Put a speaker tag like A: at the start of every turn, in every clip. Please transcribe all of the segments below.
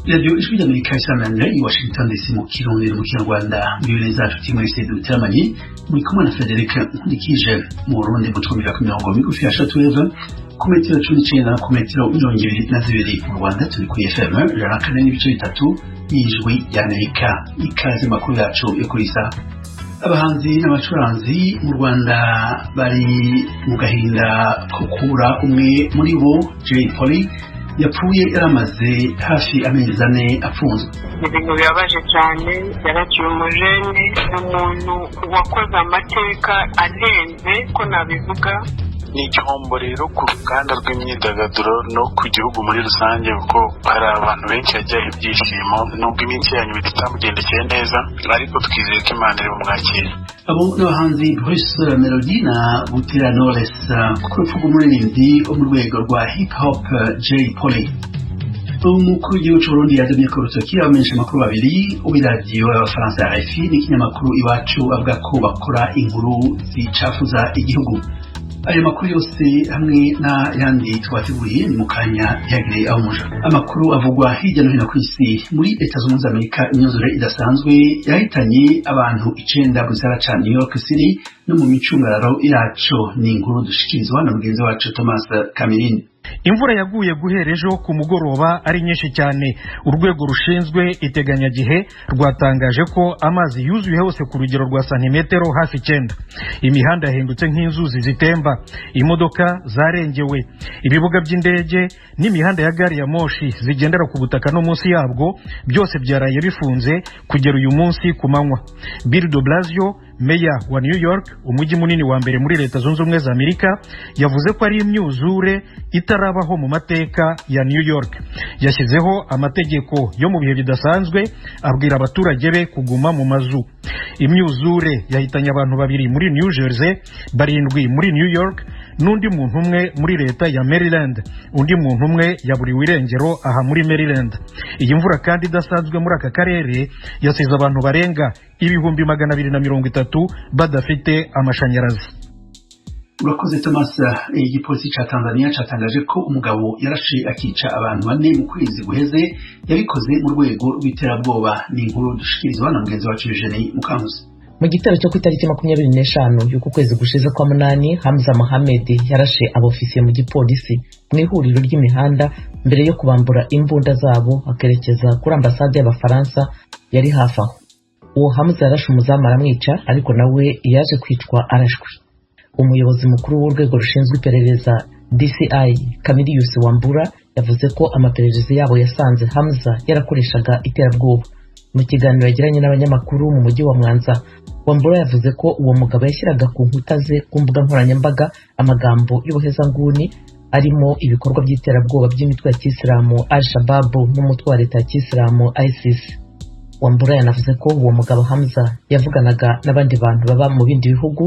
A: Radiyo Ijwi ry'Amerika isanganira i Washington DC mu Kirundi mu Kinyarwanda. Mwiriwe neza nshuti mwese duteramanye, muri kumwe na Frederic Nkurikije. Mu Burundi mutwumvira ku mirongo migufi ya shortwave ku metero 19 ku metero 22. Mu Rwanda turi kuri FM 104.3 y'Ijwi ry'Amerika. Ikaze makuru yacu yo kuri isa. Abahanzi n'abacuranzi mu Rwanda bari mu gahinda ko kubura umwe muri bo, Jay Polly, yapfuye yaramaze hafi amezi 4 apfunzwe.
B: Ibintu bibabaje cyane, yaraciye umujene, umuntu wakoze amateka arenze ko nabivuga.
C: Ni igihombo rero ku ruganda rw'imyidagaduro no ku gihugu muri rusange, kuko hari abantu benshi yajyaho ibyishimo, nubwo iminsi yanyu itamugendekeye neza, ariko twizeye ko Imana iri bumwakire.
A: Abo n'abahanzi Bruce Melody na Butera Knowless ku rupfu rw'umuririmbyi wo mu rwego rwa hip hop Jay Polly. Umukuru w'igihugu c'Uburundi yadomye ku rutoki abamenyesha amakuru babiri w'iradiyo y'Abafaransa RFI n'ikinyamakuru Iwacu, avuga ko bakora inkuru zicafuza igihugu. Ayo makuru yose hamwe n'ayandi twateguriye ni mu kanya, ntihagire aho muja. Amakuru avugwa hirya no hino ku isi: muri Leta Zunze Ubumwe za Amerika, imyuzure idasanzwe yahitanye abantu 9 mu gisagara ca New York City no mu micungararo yaco. Ni inkuru dushikirizwa na mugenzi wacu Thomas Kamirindi.
D: Imvura yaguye guhera ejo ku mugoroba ari nyinshi cyane. Urwego rushinzwe iteganyagihe rwatangaje ko amazi yuzuye hose ku rugero rwa santimetero hafi 9. Imihanda yahindutse nk'inzuzi zitemba, imodoka zarengewe, ibibuga by'indege n'imihanda ya gari ya moshi zigendera ku butaka no munsi yabwo byose byaraye bifunze kugera uyu munsi ku manywa. Bill de Blasio, meya wa New York, umujyi munini wa mbere muri Leta Zunze Ubumwe za Amerika, yavuze ko ari imyuzure itarabaho mu mateka ya New York. Yashyizeho amategeko yo mu bihe bidasanzwe, abwira abaturage be kuguma mu mazu. Imyuzure yahitanye abantu babiri muri New Jersey, barindwi muri New York n'undi muntu umwe muri leta ya Maryland. Undi muntu umwe yaburiwe irengero aha muri Maryland. Iyi mvura kandi idasanzwe muri aka karere yasize abantu barenga 230,000 badafite amashanyarazi.
A: Urakoze, Thomas. Igipolisi ca Tanzania catangaje ko umugabo yarashe akica abantu bane mu kwezi guheze yabikoze mu rwego rw'iterabwoba. Ni inkuru dushikirizwa na mugenzi wacu Eugenie Mukankusi.
E: Mu gitero cyo ku itariki 25 y'uku kwezi gushize kwa munani, Hamza Mohamed yarashe abofisiye mu gipolisi mu ihuriro ry'imihanda mbere yo kubambura imbunda zabo, akerekeza kuri ambasade y'Abafaransa yari hafi aho. Uwo Hamza yarashe umuzamu aramwica, ariko nawe yaje kwicwa arashwe. Umuyobozi mukuru w'urwego rushinzwe iperereza DCI, Camillus Wambura, yavuze ko amaperereza yabo yasanze Hamza yarakoreshaga iterabwoba. Mu kiganiro yagiranye n'abanyamakuru mu mujyi wa Mwanza, Wambura yavuze ko uwo mugabo yashyiraga ku nkuta ze ku mbuga nkoranyambaga amagambo y'ubuhezanguni arimo ibikorwa by'iterabwoba by'imitwe ya kisilamu Al Shabaab n'umutwe wa leta ya kisilamu ISIS. Wambura yanavuze ko uwo mugabo Hamza yavuganaga n'abandi bantu baba mu bindi bihugu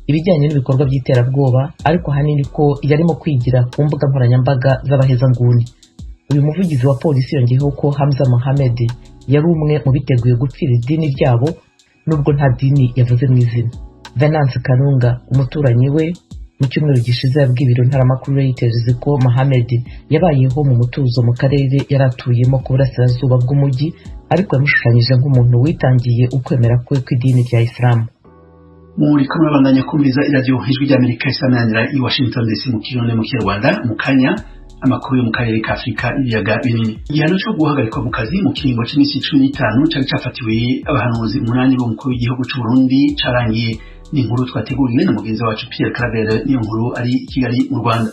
E: ibijyanye n'ibikorwa by'iterabwoba, ariko ahanini ko yarimo kwigira ku mbuga nkoranyambaga z'abahezanguni. Uyu muvugizi wa polisi yongeyeho ko Hamza Mohamed yari umwe mu biteguye gupfira idini ryabo, nubwo nta dini yavuze mu izina. Venance Karunga, umuturanyi we, mu cyumweru gishize yabwiye ibiro ntaramakuru Reuters ko Mohamed yabayeho mu mutuzo mu karere yari atuyemo ku burasirazuba bw'umujyi, ariko yamushushanyije nk'umuntu witangiye ukwemera kwe kw'idini rya Isilamu.
A: Muri kumwe babandanya kumviza iradiyo Ijwi ry'Amerika isanganira i Washington DC mu Kirundi mu Kinyarwanda. Mu kanya, amakuru yo mu karere ka Afurika y'Ibiyaga Binini. Igihano cyo guhagarikwa mu kazi mu kiringo cy'iminsi 15 cari cafatiwe abahanuzi umunani b'umukuru w'igihugu c'u Burundi carangiye. Ni inkuru twateguriwe na mugenzi wacu Pierre Claver niyo nkuru, ari i Kigali mu Rwanda.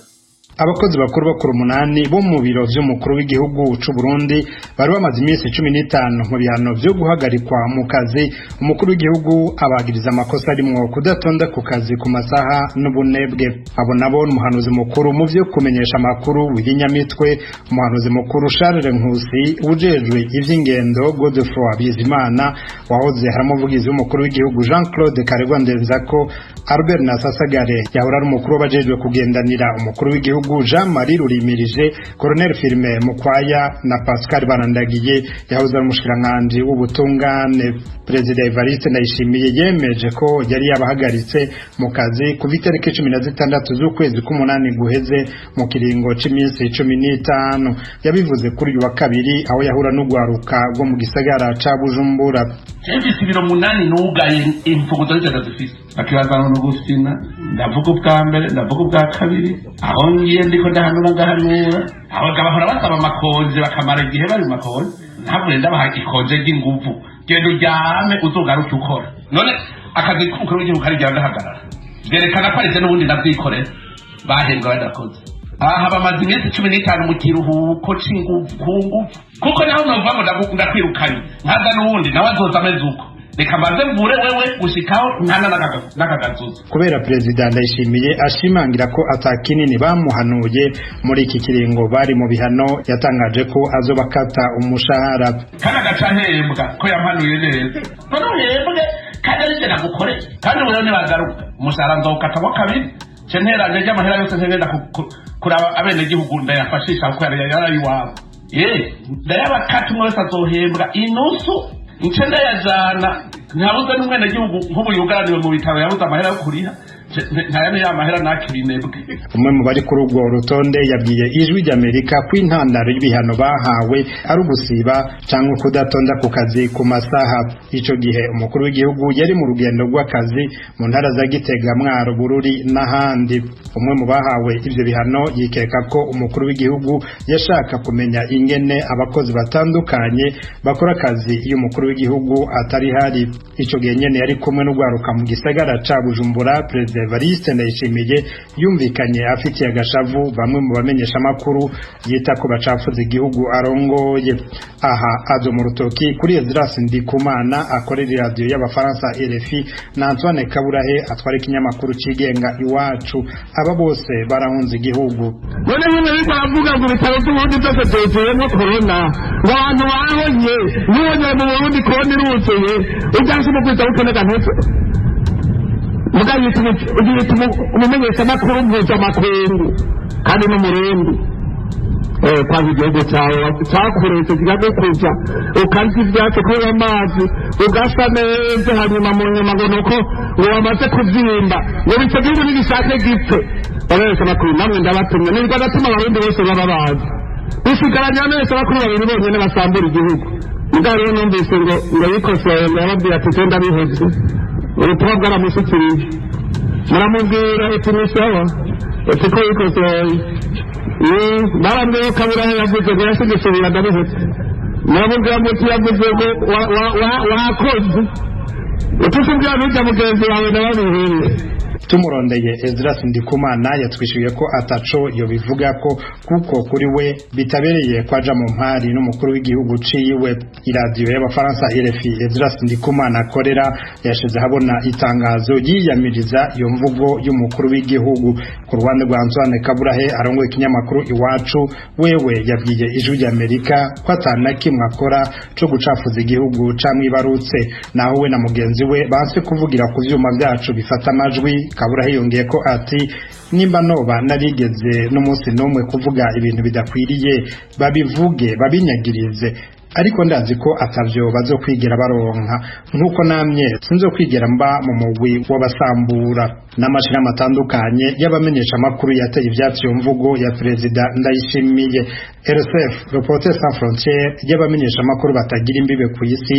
F: Abakozi bakuru bakuru umunani bo mu biro vy'umukuru w'igihugu c'u Burundi bari bamaze iminsi 15 mu bihano vyo guhagarikwa mu kazi. Umukuru w'igihugu abagiriza amakosa arimwo kudatonda ku kazi ku masaha n'ubunebwe. Abo nabo n'umuhanuzi mukuru mu vyo kumenyesha amakuru w'Inyamitwe, umuhanuzi mukuru Charles Nkusi, ujejwe ivy'ingendo Godefroid Bizimana, wahoze hari umuvugizi w'umukuru w'igihugu Jean Claude Karegwa Ndenzako, Albert Nasasagare yahora ari umukuru w'abajejwe kugendanira umukuru w'igihugu. w'igihugu Jean Marie Rurimirije, Colonel Firme Mukwaya na Pascal Barandagiye yahoze ari umushikiranganji w'ubutungane. Perezida Evariste Ndayishimiye yemeje ko yari yabahagaritse mu kazi kuva itariki 16 z'ukwezi k'umunani guheze mu kiringo c'iminsi 15. Yabivuze kuri uyu wa kabiri aho yahura n'ugwaruka rwo mu gisagara ca Bujumbura.
G: Mfise ibiro 8 nugaye, imfunguzo z'ijana zifise bakibaza ngo nugusina. Ndavuga ubwa mbere, ndavuga ubwa kabiri, aho ngiye ndiko ndahanura, ngahanura aho bahora basaba amakonje, bakamara igihe bari mu makonje. Ntabwo ndabaha ikonje ry'inguvu, genda uryame uzogaruke ukora. None akazi k'umukuru w'igihugu kari gahagarara, byerekana ko arivyo n'ubundi ndavyikorera. Bahembwa badakoze, aha bamaze iminsi 15 mu kiruhuko c'inguvu ku nguvu, kuko naho nova ngo ndakwirukanye, nkaza n'uwundi nawe azoza ameze uko. Reka mbanze mvure wewe gushikaho nkana n'akagazuza.
F: Kubera Perezida Ndayishimiye ashimangira ko atakinini bamuhanuye muri iki kiringo bari mu bihano, yatangaje ko azobakata umushahara.
G: Kandi agaca ahembwa ko yampanuye neza. None uhembwe kandi ari jye nagukoreye, kandi wewe nibagaruka umushahara nzawukatamo kabiri, nce nteranje ry'amahera yose ngenda kuraba abenegihugu ndayafashisha, kuko yari yari iwabo. Ye ndayabakata, umwe wese azohembwa inusu, nce ndayajana. Ntihabuze n'umwenegihugu nk'ubu yugaraniwe mu bitaro yabuze amahera yo kuriha, ntaya ni ya mahera nakibinebwe.
F: Umwe mu bari kuri urwo rutonde yabwiye Ijwi ry'Amerika ko intandaro y'ibihano bahawe ari ugusiba cyangwa kudatonda ku kazi ku masaha. Ico gihe umukuru w'igihugu yari mu rugendo rw'akazi mu ntara za Gitega, Mwaro, Bururi n'ahandi. Umwe mu bahawe ivyo bihano yikeka ko umukuru w'igihugu yashaka kumenya ingene abakozi batandukanye bakora akazi iyo umukuru w'igihugu atari hari. Ico gihe nyene yari kumwe n'ugwaruka mu gisagara ca Bujumbura. Perezida Evariste Ndayishimiye yumvikanye afitiye agashavu bamwe mu bamenyesha makuru yita ko bacafuza igihugu arongoye. Aha azo mu rutoki kuri Esdras Ndikumana akorera iradiyo y'Abafaransa RFI na Antoine Kaburahe atwara ikinyamakuru cigenga Iwacu. Aba bose barahunze igihugu.
H: None nyine ariko aravuga ngo ibitaro by'Uburundi byose byuzuyemo korona, ngo abantu bahonye. N'ubonye mu Burundi korona iruzuye, ujyanse umugwiza w'ukenega ntutse muga yita umumenyeshamakuru mpuzamakungu kandi n'Umurundi. Kwanga igihugu cyawe cyakuretse kikagukuza, ukarya ivyatsi kubera amazi, ugasa neza, hanyuma mu nyuma ngo nuko ngo wamaze kuvyimba, ngo ico gihugu nigishake gipfe. Abamenyeshamakuru namwe ndabatumye, nibwo ndatuma Abarundi bose baba bazi bisigaranye abamenyeshamakuru babiri bonyene basambura igihugu. Mugabo rero numvise ngo yikosoye, ngo yababwira ati genda biheze, ubutumwa bwaramushyikirije, muramubwira uti ni sawa, uti ko yikosoye. Barambwiye ko Kaburahe yavuze ngo yasigisubira ndabihetse, muramubwira muti yavuze ngo wakoze utusubwira n'ujya mugenzi wawe nababihiye.
F: Tumurondeye, Esdras Ndikumana yatwishuye ko ataco yobivuga ko kuko kuri we bitabereye kwaja mu mpari n'umukuru w'igihugu ciwe. Iradiyo y'Abafaransa RFI Esdras Ndikumana akorera yashize habona itangazo yiyamiriza iyo mvugo y'umukuru w'igihugu. Ku ruhande rwa Antoine Kaburahe arongoye ikinyamakuru Iwacu, wewe yabwiye Ijwi ry'Amerika ko atana kimwe akora co gucafuza igihugu camwibarutse, naho we na mugenzi we banse kuvugira ku vyuma vyacu bifata amajwi. Kaburahe yongeye ko ati nimba noba narigeze n'umunsi n'umwe kuvuga ibintu bidakwiriye, babivuge babinyagirize, ariko ndazi ko atavyo bazokwigera baronka, nk'uko namye sinzokwigera mba mu mugwi w'abasambura. N'amashirahamwe atandukanye y'abamenyesha amakuru yateye ivyatsi iyo mvugo ya Perezida Ndayishimiye. RSF, Reporters Sans Frontières, y'abamenyesha amakuru batagira imbibe ku isi,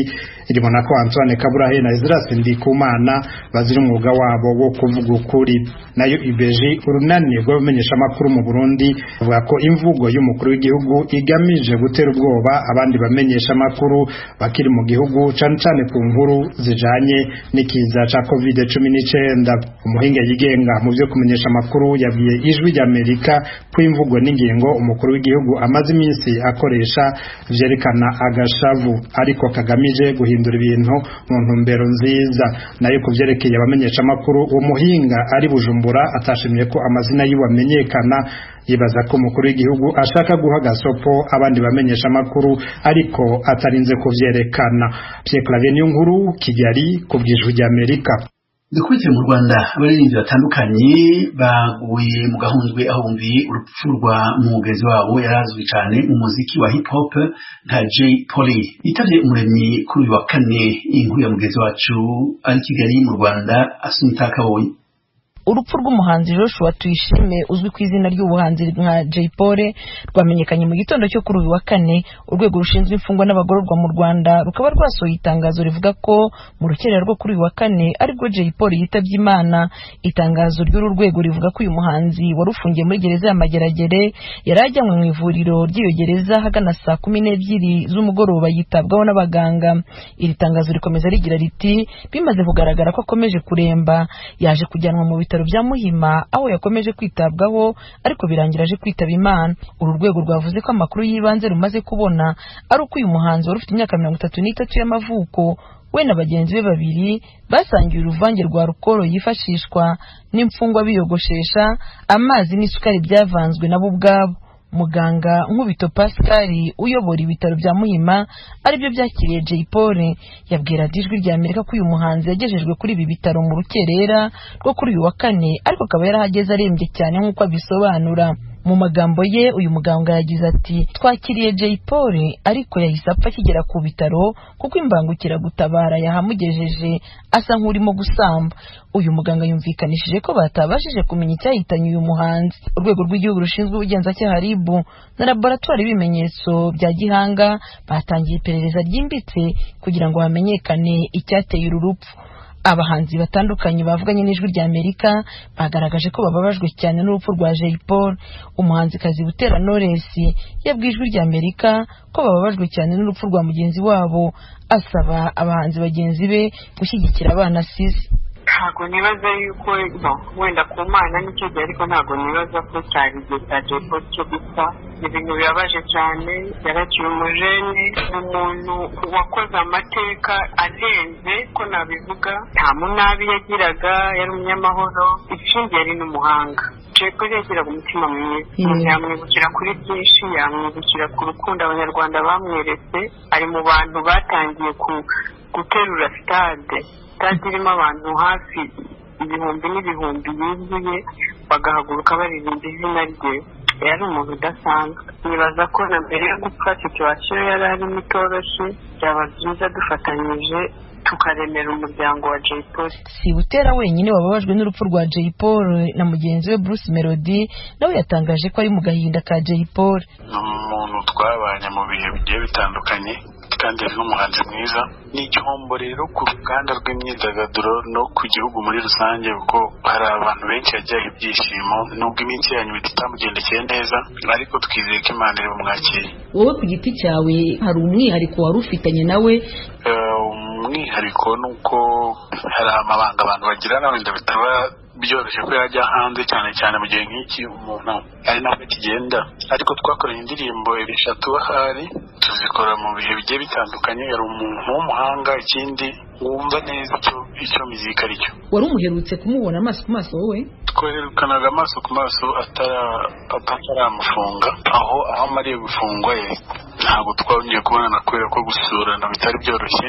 F: iribona ko Antoine Kaburahe na Esdras Ndikumana bazira umwuga wabo wo kuvuga ukuri. Nayo IBG, urunani rw'abamenyesha amakuru mu Burundi, bavuga ko imvugo y'umukuru w'igihugu igamije gutera ubwoba abandi bamenyesha amakuru bakiri mu gihugu, cane cane ku nkuru zijanye n'ikiza ca COVID-19. Umuhinga yigenga mu vyo kumenyesha amakuru yabwiye Ijwi ry'Amerika ko imvugo n'ingingo umukuru w'igihugu amaze iminsi akoresha vyerekana agashavu, ariko kagamije guhindura ibintu mu ntumbero nziza. Nayo ku vyerekeye abamenyesha amakuru, uwo muhinga ari Bujumbura atashimye ko amazina yiwe amenyekana, yibaza ko umukuru w'igihugu ashaka guha gasopo abandi bamenyesha amakuru, ariko atarinze kuvyerekana. Pierre Claver Niyonkuru, Kigali, ku bw'Ijwi ry'Amerika.
A: Dukubitire mu Rwanda, abaririmbyi batandukanye baguye mu gahundwe aho bumviye urupfu rwa mugenzi wabo yarazwi cyane mu muziki wa hip hop nka Jay Polly, yitavye Umuremyi kuri uyu wa kane. Inkuru ya mugenzi wacu ari Kigali mu Rwanda, Asumta Kaboyi.
I: Urupfu rw'umuhanzi Joshua Tuyishime uzwi ku izina ry'ubuhanzi nka Jay Polly rwamenyekanye mu gitondo cyo kuri uyu wa kane. Urwego rushinzwe imfungwa n'abagororwa mu Rwanda rukaba rwasohoye itangazo rivuga ko mu rukerera rwo kuri uyu wa kane aribwo Jay Polly yitabye Imana. Itangazo ry'uru rwego rivuga ko uyu muhanzi wari ufungiye muri gereza ya Mageragere yari ajyanywe mu ivuriro ry'iyo gereza ahagana saa 12 z'umugoroba, yitabwaho n'abaganga. Iri tangazo rikomeza rigira riti: "Bimaze kugaragara ko akomeje kuremba, yaje kujyanwa mu bitaro bya Muhima aho yakomeje kwitabwaho, ariko birangira aje kwitaba Imana." Uru rwego rwavuze ko amakuru y'ibanze rumaze kubona ari uko uyu muhanzi wari ufite imyaka 33 y'amavuko, we na bagenzi be babiri basangiye uruvange rwa alukoro yifashishwa n'imfungwa biyogoshesha, amazi n'isukari byavanzwe nabo ubwabo. Muganga Nkubito Pascal uyobora ibitaro bya Muhima aribyo byakiriye Jay Polly yabwira Ijwi rya Amerika ko uyu muhanzi yagejejwe kuri ibi bitaro mu rukerera rwo kuri uyu wa kane, ariko akaba yarahageze arembye cyane nk'uko abisobanura mu magambo ye. Uyu muganga yagize ati: "Twakiriye Jay Polly, ariko yahise apfa akigera ku bitaro kuko imbangukiragutabara yahamugejeje asa nk'urimo gusamba." Uyu muganga yumvikanishije ko batabashije kumenya icyahitanye uyu muhanzi. Urwego rw'Igihugu rushinzwe Ubugenzacyaha RIB na laboratwari y'ibimenyetso bya gihanga batangiye iperereza ryimbitse kugira ngo hamenyekane icyateye uru rupfu. Abahanzi batandukanye bavuganye n'Ijwi rya Amerika bagaragaje ko bababajwe cyane n'urupfu rwa Jay Polly. Umuhanzikazi Butera Knowless yabwiye Ijwi rya Amerika ko bababajwe cyane n'urupfu rwa mugenzi wabo, asaba abahanzi bagenzi be gushyigikira abana asize.
B: Ntabwo nibaza yuko wenda ku Mana nicyo gihe, ariko ntabwo nibaza ko cyari igihe cya Jay Polly cyo gupfa. Ibintu bibabaje cyane, yaraciye umujene, umuntu wakoze amateka arenze ko nabivuga. Nta munabi yagiraga, yari umunyamahoro, ikindi yari n'umuhanga. Jay Polly yagiraga umutima mwiza. Umuntu yamwibukira kuri byinshi, yamwibukira ku rukundo Abanyarwanda bamweretse. Ari mu bantu batangiye guterura stade, stade irimo abantu hafi ibihumbi n'ibihumbi yuzuye, bagahaguruka baririmba izina rye. Yari umuntu udasanzwe. Nibaza ko na mbere yo gupfa situation yari arimo itoroshye. Byaba byiza dufatanyije tukaremera umuryango wa Jay Polly.
I: Si Butera wenyine wababajwe n'urupfu rwa Jay Polly, na mugenzi we Bruce Melody nawe yatangaje ko ari mu gahinda ka Jay Polly.
C: Ni umuntu twabanye mu bihe bigiye bitandukanye kandi ari n'umuhanzi mwiza. Ni igihombo rero ku ruganda rw'imyidagaduro no ku gihugu muri rusange, kuko hari abantu benshi yagiye ibyishimo, nubwo iminsi yanyu itamugendekeye neza, ariko twizeye ko Imana iri bumwakire.
J: Wowe ku giti cyawe hari umwihariko wari ufitanye nawe?
C: Umwihariko ni uko hari amabanga abantu bagirana wenda bitaba byoroshye ko yajya hanze, cyane cyane mu gihe nk'iki umuntu ari nabwo kigenda, ariko twakoranye indirimbo eshatu ahari, tuzikora mu bihe bigiye bitandukanye. Yari umuntu w'umuhanga, ikindi wumva neza icyo mizika ari cyo.
J: Wari umuherutse kumubona amaso ku maso wowe?
C: Twerekanaga amaso ku maso ataramufunga. Aho amariye gufungwa ye ntabwo twongeye kubonana kubera ko gusurana bitari byoroshye.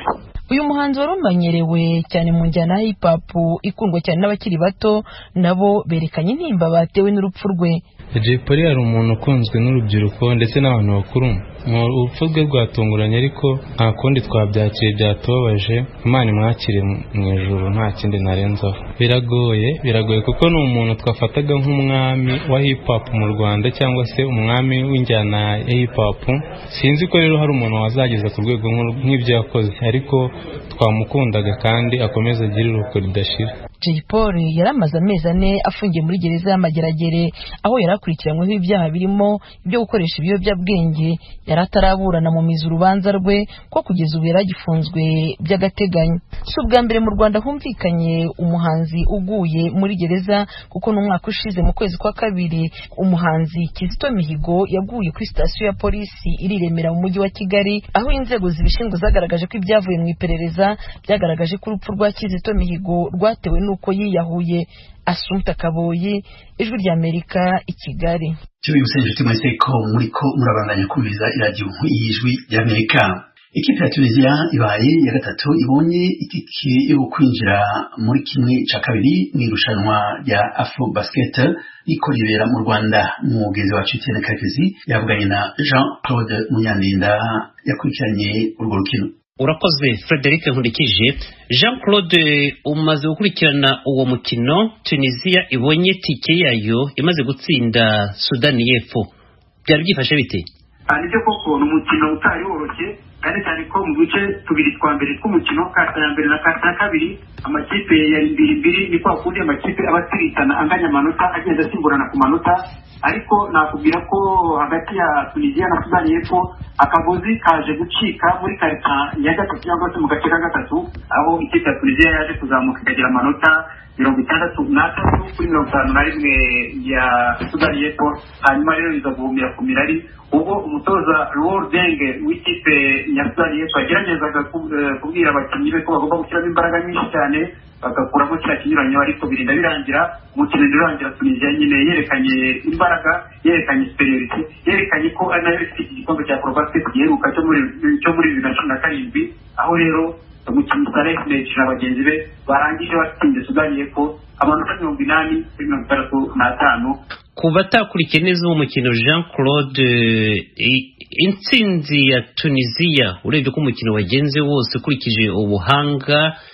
I: Uyu muhanzi wari umenyerewe cyane mu njyana ya hip hop ikundwa cyane n'abakiri bato, nabo berekanye intimba batewe n'urupfu rwe.
K: Jay Polly yari umuntu ukunzwe n'urubyiruko ndetse n'abantu bakuru. Urupfu rwe rwatunguranye, ariko nta kundi twabyakiriye, byatubabaje. Imana imwakire mu ijuru, nta kindi narenzaho. Biragoye, biragoye, kuko ni umuntu twafataga nk'umwami wa hip hop mu Rwanda cyangwa se umwami w'injyana ya hip hop. Sinzi ko rero hari umuntu wazageza ku rwego nk'ibyo yakoze, ariko twamukundaga kandi akomeze agire iruhuko ridashira.
I: Jay Polly yari amaze amezi 4 afungiye muri gereza y'Amageragere, aho yari akurikiranyweho ibyaha birimo ibyo gukoresha ibiyobyabwenge. Yari ataraburana mu mizi urubanza rwe, ko kugeza ubu yari agifunzwe by'agateganyo. Si ubwa mbere mu Rwanda humvikanye umuhanzi uguye muri gereza, kuko n'umwaka ushize mu kwezi kwa kabiri umuhanzi Kizito Mihigo yaguye kuri sitasiyo ya polisi iri i Remera mu mujyi wa Kigali, aho inzego zibishinzwe zagaragaje ko ibyavuye mu iperereza byagaragaje ko urupfu rwa Kizito Mihigo rwatewe n'uko yiyahuye. Asumta Kaboyi, Ijwi rya Amerika, i Kigali.
A: Tubibutse inshuti mwese ko muriko murabandanya kumviriza iradiyo y'Ijwi ry'Amerika. Ikipe ya Tunisia ibaye ya gatatu ibonye itike yo kwinjira muri 1/2 mw'irushanwa rya Afro Basket riko ribera mu Rwanda. Umugenzi wacu Etienne Karekezi yavuganye na Jean Claude Munyandinda yakurikiranye urwo rukino.
L: Urakoze, Frederic Nkurikije. Jean Claude, umaze gukurikirana uwo mukino. Tunisia ibonye tike yayo imaze gutsinda Sudani y'Epfo. Byari byifashe bite?
M: Nibyo koko, ni umukino utari woroshye, cyane cyane ko mu duce tubiri twa mbere tw'umukino, quarter ya mbere na quarter ya kabiri, amakipe yari 2-2. Ni kwa kundi amakipe aba atiritana, anganya amanota, agenda asimburana ku manota. Ariko nakubwira ko hagati ya Tunisiya na Sudani y'Epfo akagozi kaje gucika muri quarter ya gatatu, cyangwa se mu gace ka gatatu, aho ikipe ya Tunisiya yaje kuzamuka ikagira amanota 63 kuri 51 ya Sudani y'Epfo. Hanyuma rero iza guhumira ku mirari ubwo umutoza Luol Deng w'ikipe ya Sudani y'Epfo yageragezaga kubwira abakinnyi be ko bagomba gushyiramo imbaraga nyinshi cyane, bagakuramo kiriya kinyuranyo. Ariko birinda birangira, umukino urangira Tunisiya nyine yerekanye imbaraga, yerekanye supériorité, yerekanye ko ari nayo ifite iki gikombe cya Afrobasket giheruka cyo muri 2017, aho rero umukinnyi Saleh Mech na bagenzi be barangije batsinze Sudani y'Epfo amanota 80 kuri 65.
L: Ku batakurikiye neza uwo mukino, Jean Claude, intsinzi ya Tunisiya, urebye ko umukino wagenze wose ukurikije ubuhanga